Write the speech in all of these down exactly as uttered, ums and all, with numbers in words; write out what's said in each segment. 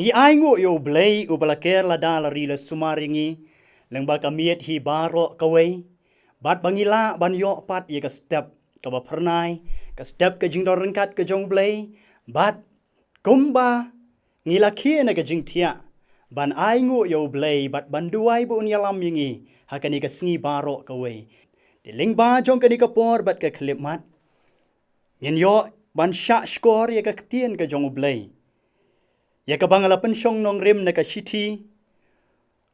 Ngi ai nguh ïa U Blei uba la ker lada la ri la sumar ïa ngi lyngba ka miet hi baroh kawei, bad ba ngi lah ban ïoh pat ïa ka step kaba phyrnai, ka step ka jingdon ryngkat ka jong U Blei, bad kumba ngi la khie na ka jingthiah ban ai nguh ïa U Blei bad ban duwai ba un ïalam ïa ngi ha kane ka sngi baroh kawei. Te lyngba jong kane ka por bad ka khyllipmat, ngin ïoh ban shah shkor ïa ka ktien ka jong U Blei, ïa kaba nga la pynshong nongrim na ka shithi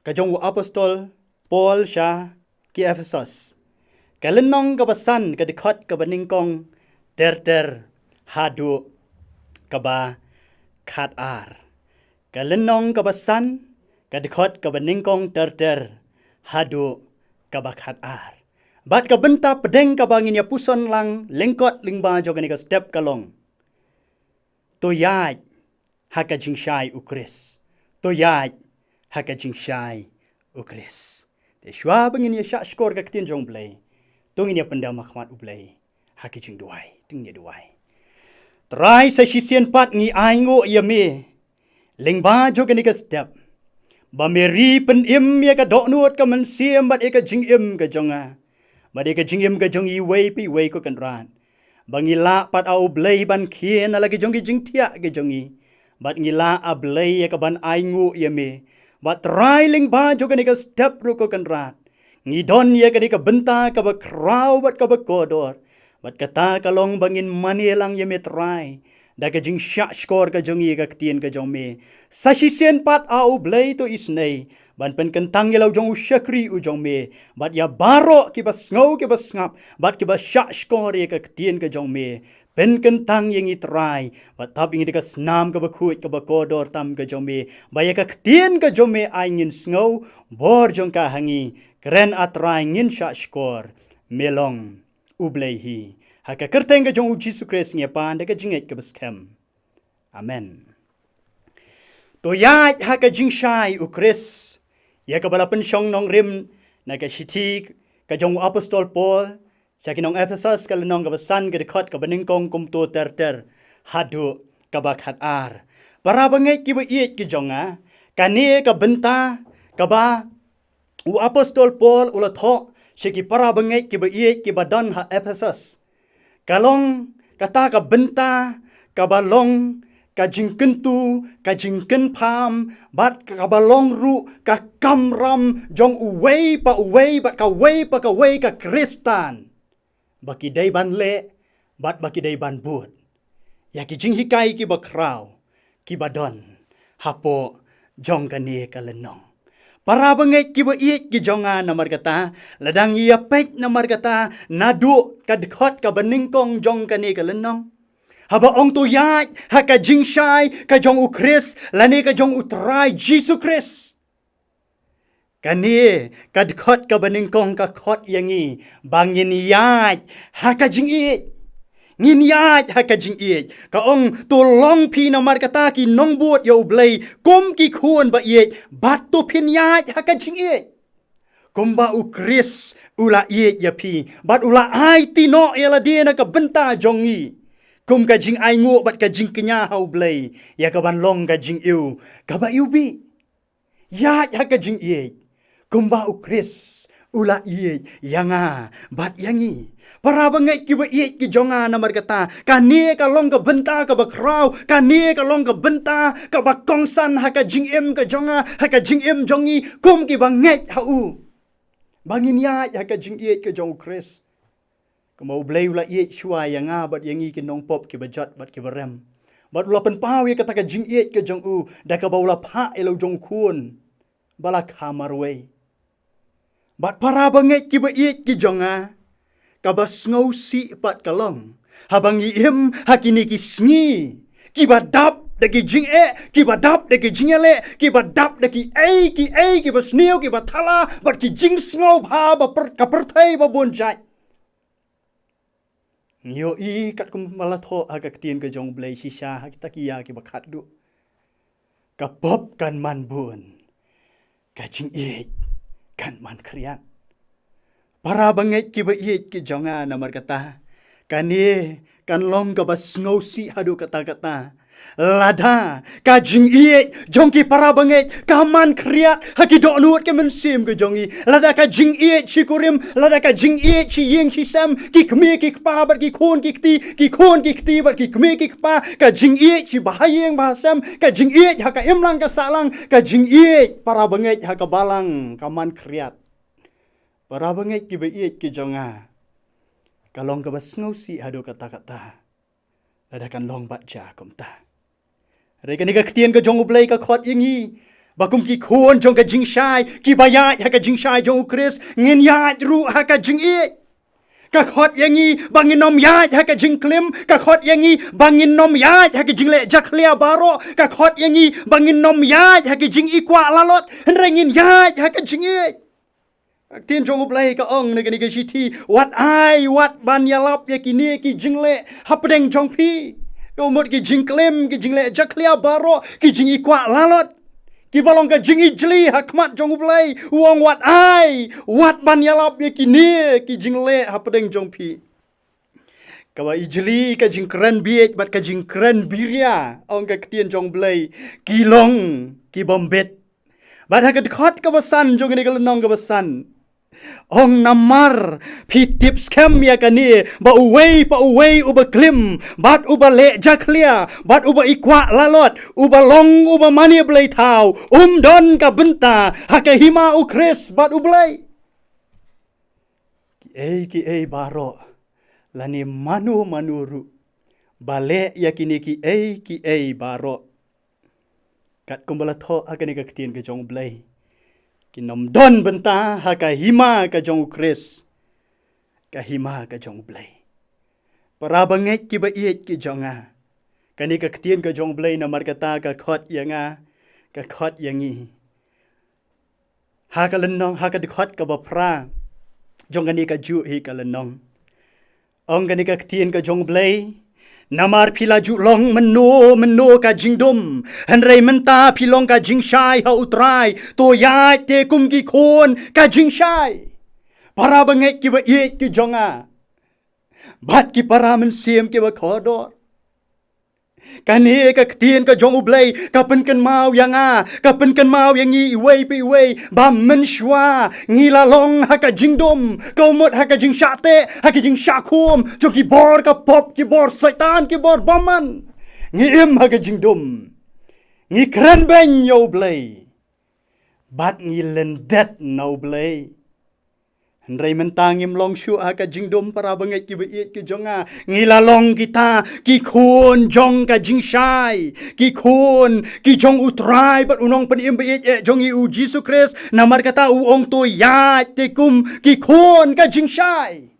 ka jong u apostol Paul sha ki Ephesos, ka lynnong kaba san, ka dkhot kaba nyngkong ter ter haduh kaba khat ar. Ka lynnong kaba san, ka dkhot kaba nyngkong ter ter haduh kaba khat ar. Bad ka bynta pdeng kaba ngin ïa puson lang lyngkot lyngba jong kane ka step ka long: To ïaid ha ka jingshai U Khrist. To ïaid ha ka jingshai U Khrist. Te shuwa ba ngin ïa shah shkor ka ktien jong U Blei, to ngin ïa pyndem ha khmat U Blei ha ka jingduwai. To ngin ïa duwai. Trai, sa shisien pat ngi ai nguh ïa me lyngba jong kane ka step, ba me ri pynim ïa ka dohnud ka mynsiem bad ïa ka jingim ka jong nga, bad ïa ka jingim ka jong iwei pa iwei, ko Kynrad, ba ngi lah pat, A U Blei, ban khie na la ki jong ki jingthiah ki jong ngi. Bad ngi lah, A Blei, ïa kaban ai nguh ïa me. Bad Trai, lyngba jong kane ka step ruh, ko Kynrad, ngi don ïa kane ka bynta kaba khraw bad kaba kordor. Bad kata ka long ba ngin mane lang ïa me, Trai, da ka jingshah shkor ka jong ngi ïa ka ktien ka jong me. Sa shisien pat, A U Blei, to isynei ban pynkyntang ïa la u jong u shakri u jong me, bad ïa baroh kiba sngew, kiba sngap bad kiba shah shkor ïa ka ktien ka jong me. Pynkyntang ïa ngi, Trai, bad tap ïa ngi da ka snam kaba khuid kaba kordor tam ka jong me, ba ïa ka ktien ka jong me ai ngin sngew bor jong ka ha ngi. Kren, A Trai, ngin shah shkor. Me long U Blei hi. Ha ka kyrteng ka jong U Jisu Khrist ngi ïa pan da ka jingngeit kaba skhem. Amen. To ïaid ha ka jingshai U Khrist, ïa kaba la pynshong nongrim na ka shithi ka jong u apostol Paul sha ki nong Ephesos, ka lynnong kaba san, ka dkhot kaba nyngkong, kumto ter ter haduh kaba khat ar. Para bangeit kiba ïeit ki jong nga, kane ka bynta kaba u apostol Paul u la thoh sha ki para bangeit kiba ïeit kiba don ha Ephesos, ka long kata ka bynta kaba long ka jingkyntu, ka jingkynpham, bad kaba long ruh ka kamram jong uwei pa uwei bad kawei pa kawei ka Khristan, ba ki dei ban leh bad ba ki dei ban bud ïa ki jinghikai kiba khraw kiba don hapoh jong kane ka lynnong. Para bangeit kiba ïeit ki jong nga, namar kata, lada ngi ïa peit namar kata naduh ka dkhot kaba nyngkong jong kane ka lynnong, haba ong to ïaid ha ka jingshai ka jong U Khrist lane ka jong U Trai Jisu Khrist, kane ka dkhot kaba nyngkong ka khot ïa ngi ba ngin ïaid ha ka jingïeit. Ngin ïaid ha ka jingïeit. Ka ong to long phi namar kata ki nongbud ïa U Blei kum ki khun ba ïeit, bad to phin ïaid ha ka jingïeit, kumba U Khrist u la ïeit ïa phi bad u la aiti noh ïa lade na ka bynta jong ngi, kum ka jingainguh bad ka jingkñia ha U Blei, ïa kaban long ka jingïeit kaba iwbih. Ïaid ha ka jingïeit, kumba U Khrist u la ïeit ïa nga bad ïa ngi. Para bangeit kiba ïeit ki jong nga, namar kata, kane ka long ka bynta kaba khraw, kane ka long ka bynta kaba kongsan ha ka jingim ka jong nga, ha ka jingim jong ngi kum kiba ngeit ha u, ba ngin ïaid ha ka jingïeit ka jong U Khrist. Kumba U Blei u la ïeit shuwa ïa nga bad ïa ngi ki nongpop kiba jot bad kiba rem, bad u la pynpaw ïa kata ka jingïeit ka jong u da kaba u la phah ïa la u jong u Khun ba la kha marwei. Bad para bangeit kiba ïeit ki jong nga, kaba sngewsih pat ka long, haba ngi im ha kine ki sngi kiba dap da ki jingeh, kiba dap da ki jingïaleh, kiba dap da kiei kiei kiba sniew kiba thala bad ki jingsngewbha ba pyrthei ba bun jait, ngi ïohi katkum ba la thoh ha ka ktien ka jong U Blei shisha ha kita ki ïa kiba khatduh: Ka pop kan man bun, ka jingïeit kan man khriat. Para bangeit kiba ïeit ki jong nga, namar kata, kane kan long kaba sngewsih haduh katta katta Lada ka jingïeit jong ki para bangeit ka man khriat ha ki dohnud ki mynsiem ki jong ngi, lada ka jingïeit shi kurim, lada ka jingïeit shi ïing shi sem, ki kmie ki kpa bad ki khun ki kti, ki khun ki kti bad ki kmie ki kpa, ka jingïeit shi bahaïing bahasem, ka jingïeit ha ka imlang ka sahlang, ka jingïeit para bangeit ha ka balang ka man khriat. Para bangeit ki baieit ki jong nga, ka long kaba sngewsih haduh katta katta lada kan long bad jia kumta. Hynrei kane ka ktien ka jong U Blei ka khot ïa ngi ba kum ki khun jong ka jingshai, kiba ïaid ha ka jingshai jong U Khrist, ngin ïaid ruh ha ka jingïeit. Ka khot ïa ngi ba ngin ym ïaid ha ka jingklim, ka khot ïa ngi ba ngin ym ïaid ha ka jingleh jakhlia baroh, ka khot ïa ngi ba ngin ym ïaid ha ka jingikwah lalot, hynrei ngin ïaid ha ka jingïeit. Ka ktien jong U Blei ka ong na kane ka shithi, wat ai, wat ban ïalap ïa kine ki jingleh hapdeng jong phi. Ka mut ki jingklim, ki jingleh jakhlia baroh, ki jingikwah lalot, kiba long ka jingijli ha khmat jong U Blei. U ong wat ai, wat ban ïalap ïa kine ki jingleh hapdeng jong phi. Kaba ijli, ka jingkren bieit bad ka jingkren biria, ong ka ktien jong U Blei, ki long ki bym bit. Bad ha ka dkhot kaba san jong kane ka lynnong kaba san, ong namar phi tip skhem ïa kane ba uwei pa uwei uba klim bad uba leh jakhlia bad uba ikwah lalot, uba long uba mane blei thaw, um don ka bynta ha ka hima U Khrist bad U Blei. Kiei kiei baroh, lane mano mano ruh ba leh ïa kine kiei kiei baroh, katkum ba la thoh ha kane ka ktien ka jong U Blei, kin ym don bynta ha ka hima ka jong U Khrist, ka hima ka jong U Blei. Para bangeit kiba ïeit ki jong nga, kane ka ktien ka jong U Blei namar kata ka khot ïa nga, ka khot ïa ngi ha ka lynnong, ha ka dkhot kaba phra jong kane kajuh hi ka lynnong. Ong kane ka ktien ka jong U Blei, namar phi la ju long mynno mynno ka jingdum, hynrei mynta phi long ka jingshai ha U Trai. To ïaid te kum ki khun ka jingshai. Para bangeit kiba ïeit ki jong nga bad ki para mynsiem kiba kordor, kane ka ktien ka jong U Blei ka pynkynmaw ïa nga, ka pynkynmaw ïa ngi iwei pa iwei ba mynshuwa ngi la long ha ka jingdum, ka mut ha ka jingshah teh, ha ka jingshah khum jong ki bor ka pop, ki bor Soitan, ki bor bymman. Ngi im ha ka jingdum, ngi kren beiñ ïa U Blei bad ngi lyndet na U Blei. Hynrei mynta ngim long shuh ha ka jingdum, para bangeit kiba ïeit ki jong nga. Ngi la long kita ki khun jong ka jingshai, ki khun ki jong U Trai bad U Nongpynim ba ïeit eh jong ngi U Jisu Khrist. Namar kata u ong to ïaid te kum ki khun ka jingshai.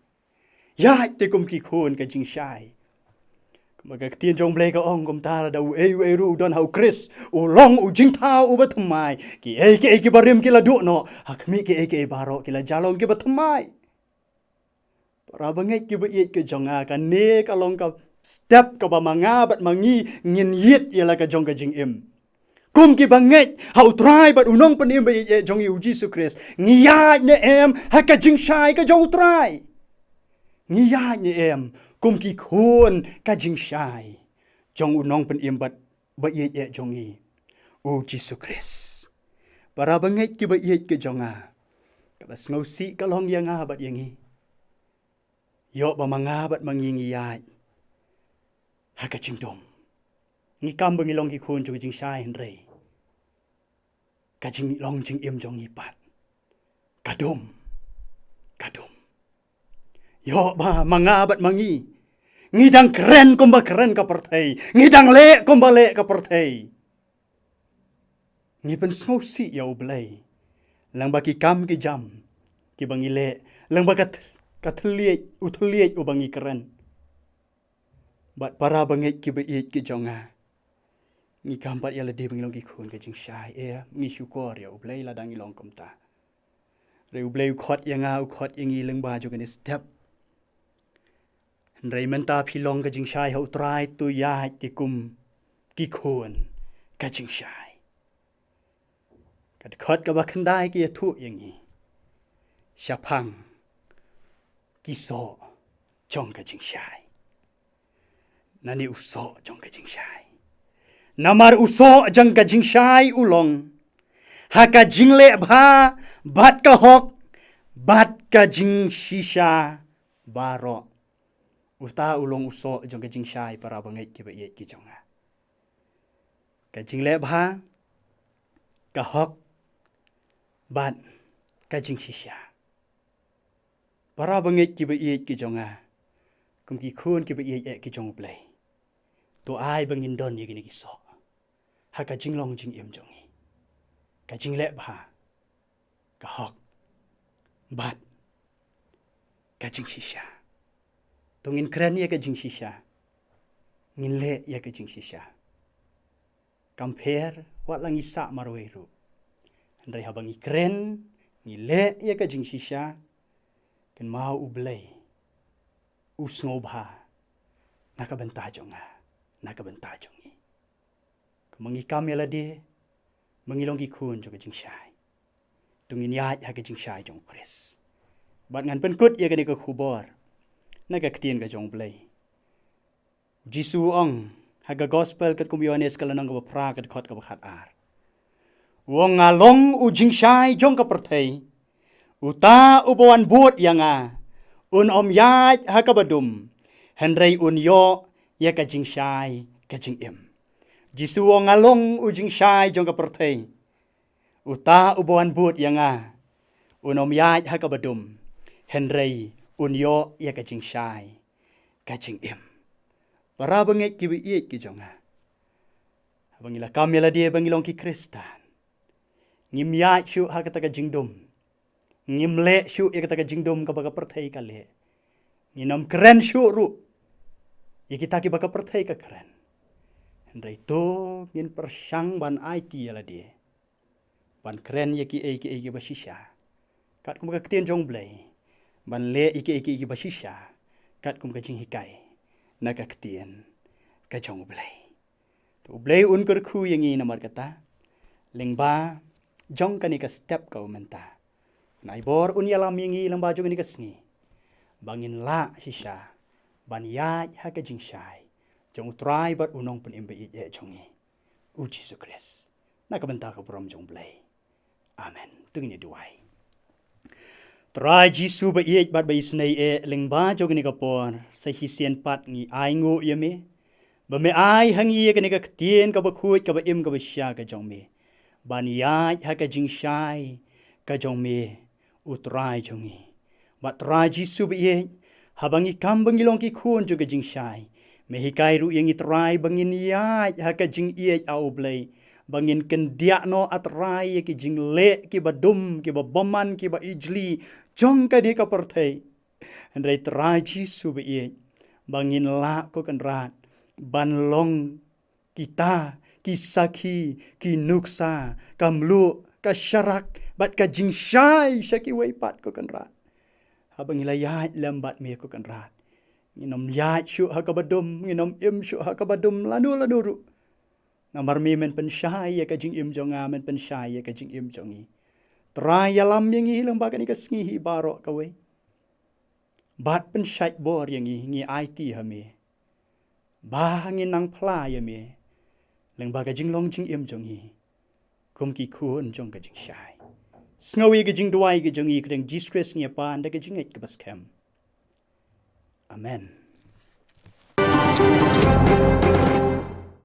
Ïaid te kum ki khun ka jingshai. Kumba ka ktien jong U Blei ka ong, kumta lada uei uei ruh u don ha U Khrist, u long u jingthaw uba thymmai. Kiei kiei kiba rim ki la duh noh, ha khmih kiei kiei baroh ki la jia long kiba thymmai. Para bangeit kiba ïeit ki jong nga, kane ka long ka step kaba ma nga bad ma ngi ngin ïit ïa la ka jong ka jingim. Kum kiba ngeit ha U Trai bad U Nongpynim ba ïeit eh jong ngi U Jisu Khrist, ngi ïaid ne em ha ka jingshai ka jong U Trai? Ngi ïaid ne em kum ki khun ka jingshai jong U Nongpynim bad ba ïeit eh jong ngi U Jisu Khrist? Para bangeit kiba ïeit ki jong nga, kaba sngewsih ka long ïa nga bad ïa ngi. Ïoh ba ma nga bad ma ngi ngi ïaid ha ka jingdum. Ngi kam ba ngi long ki khun jong ka jingshai, hynrei ka jinglong jingim jong ngi pat ka dum, ka dum. Ïoh ba ma nga bad ma ngi ngi dang kren kumba kren ka pyrthei, ngi dang leh kumba leh ka pyrthei. Ngi pynsngewsih ïa U Blei lyngba ki kam ki jam kiba ngi leh, lyngba ka th-, ka thylliej, u thylliej uba ngi kren. Bad para bangeit kiba ïeit ki jong nga, ngi kam pat ïa lade ba ngi long ki khun ka jingshai, eh, ngi shukor ïa U Blei lada ngi long kumta. Hynrei U Blei u khot ïa nga, u khot ïa ngi lyngba jong kane step. Hynrei mynta phi long ka jingshai ha U Trai, to ïaid te kum ki khun ka jingshai. Ka dkhot kaba khyndai ka ïathuh ïa ngi shaphang ki soh jong ka jingshai. Nane u soh jong ka jingshai? Namar u soh jong ka jingshai u long ha ka jingleh bha bad ka hok bad ka jingshisha baroh. Uta u long u soh jong ka jingshai, para bangeit kiba ïeit ki jong nga. Ka jingleh bha, ka hok bad ka jingshisha. Para bangeit kiba ïeit ki jong nga, kum ki khun kiba ïeit eh ki jong U Blei, to ai ba ngin don ïa kine ki soh ha ka jinglong jingim jong ngi. Ka jingleh bha, ka hok bad ka jingshisha. To ngin kren ïa ka jingshisha, ngin leh ïa ka jingshisha. Kam pher wat la ngi sah marwei ruh. Hynrei haba ngi kren, ngi leh ïa ka jingshisha, kynmaw U Blei u sngewbha na ka bynta jong nga, na ka bynta jong ngi. Kumba ngi kam ïa lade, ma ngi long ki khun jong ka jingshai, to ngin ïaid ha ka jingshai jong U Khrist. Bad ngan pynkut ïa kane ka khubor na ka ktien ka jong U Blei. U Jisu u ong ha ka gospel katkum u Ïohannes ka lynnong kaba phra ka dkhot kaba khatar. U ong, nga long u jingshai jong ka pyrthei. Uta uba wan bud ïa nga, un ym ïaid ha kaba dum, hynrei un ïoh ïa ka jingshai ka jingim. Jisu u ong, nga long u jingshai jong ka pyrthei. Uta uba wan bud ïa nga, un ym ïaid ha kaba dum, hynrei un ïoh ïa ka jingshai ka jingim. Para bangeit kiba ïeit ki jong nga, haba ngi la kam ïa lade ba ngi long ki Khristan, ngim ïaid shuh ha kata ka jingdum. Ngim leh shuh ïa kata ka jingdum kaba ka pyrthei ka leh. Ngin ym kren shuh ruh ïa kita kiba ka pyrthei ka kren. Hynrei to ngin pyrshang ban aiti ïa lade ban kren ïa kiei kiei kiba shisha katkum ka ktien jong U Blei, ban leh ïa kiei kiei kiba shisha katkum ka jinghikai na ka ktien ka jong U Blei. To U Blei un kyrkhu ïa ngi namar kata, lyngba jong kane ka step kaba mynta. Un ai bor, un ïalam ïa ngi lyngba jong kane ka sngi, ba ngin lah shisha ban ïaid ha ka jingshai jong U Trai bad U Nongpynim ba ïeit eh jong ngi, U Jisu Khrist. Na ka bynta ka burom jong U Blei. Amen. To ngin ïa duwai. Trai Jisu ba ïeit bad ba isynei eh, lyngba jong kane ka por, sa shisien pat ngi ainguh ïa me ba me ai ha ngi ïa kane ka ktien kaba khuid, kaba im, kaba shisha ka jong me, ban ïaid ha ka jingshai ka jong me, U Trai jong ngi. Bad Trai Jisu ba ïeit, haba ngi kam ba ngi long ki khun jong ka jingshai, me hikai ruh ïa ngi Trai ba ngin ïaid ha ka jingïeit, A U Blei, ba ngin kyndiah noh, A Trai, ïa ki jingleh kiba dum, kiba bymman, kiba ijli jong kane ka pyrthei. Hynrei Trai Jisu ba ïeit, ba ngin lah, ko Kynrad, ban long kita ki sakhi, ki nuksa ka mluh, ka sharak bad ka jingshai sha kiwei pat, ko Kynrad. Haba ngi la ïaid lem bad me, ko Kynrad, ngin ym ïaid shuh ha kaba dum, ngin ym im shuh ha kaba dum lano lano ruh. Namar me men pynshai ïa ka jingim jong nga, men pynshai ïa ka jingim jong ngi. Trai, ïalam ïa ngi lyngba kane ka sngi hi baroh kawei. Bad pynshait bor ïa ngi, ngi aiti ha me ba ngin nang phla ïa me lyngba ka jinglong jingim jong ngi kum ki khun jong ka jingshai. Sngew ïa ka jingduwai ka jong ngi, kyrteng Jisu Khrist ngi ïa pan da ka jingngeit kaba skhem. Amen.